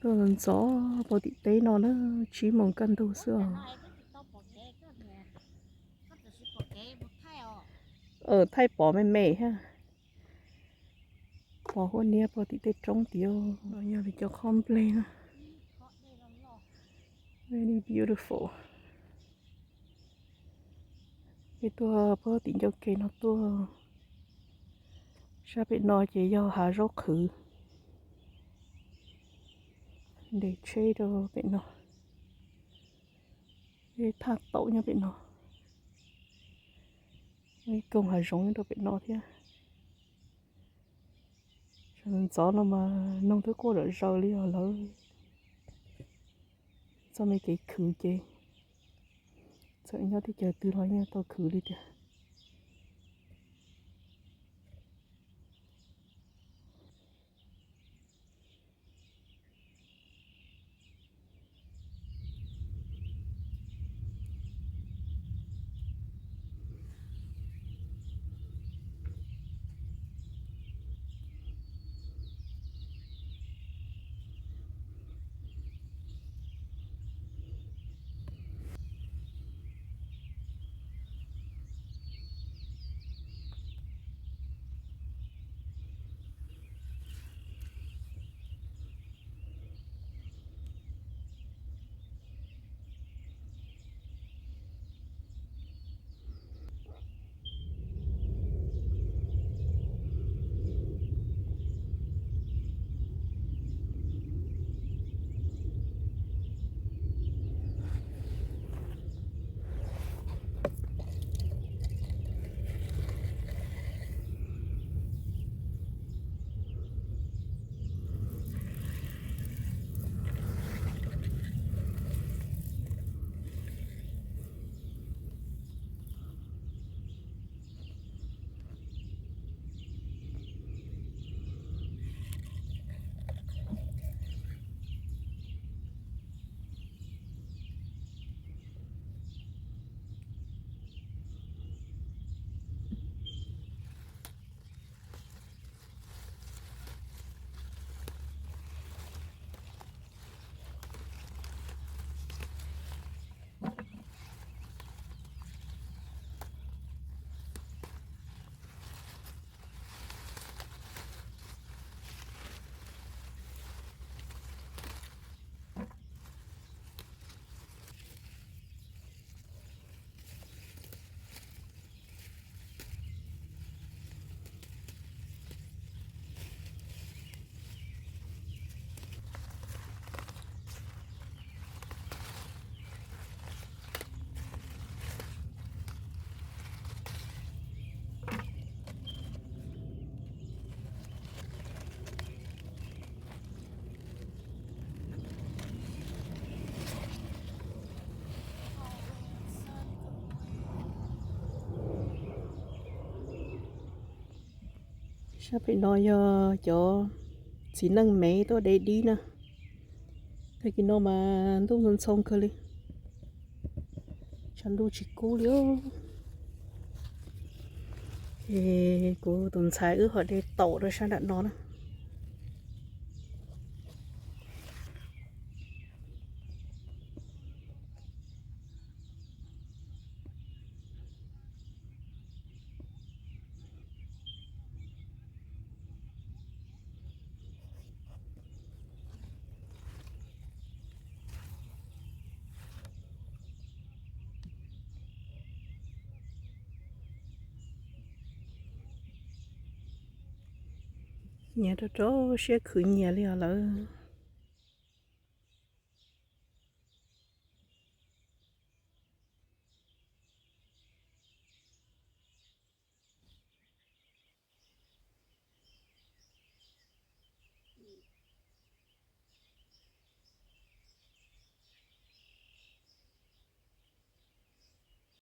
Tuaj ntxov puag tim teb no na, tsib moos kaj ntug xwb os. Thaij pov me me thiab. Pov huab niab puag tim tej roob tiag. Yog li cov qhob nplej na. Very beautiful. Peb tuaj puag tim ncauj ke no tuaj. Sab pem no ces yog hav zaub qhwv. Nres tsheb rau pem no. Thaj taum nyob pem no. Ib koog hav zoov nyob rau pem no thiab. Sawv ntxov no mas noog twb quaj zom zaws li os lawv. Txoj me kev khwv ces txawm nyob teb chaws twg los yeej tau khwv li tiag. Sab pem no yog cov txiv neej mev tuaj de dib na. Tag kis no mas ntuj ntxhoo ntxhoo kawg li, tshav ntuj tsis kub li. Es kuv tus ntxhais wb ho de taum rau sab nram no na. Nyias rau rau siab khwv nyias li os lawm.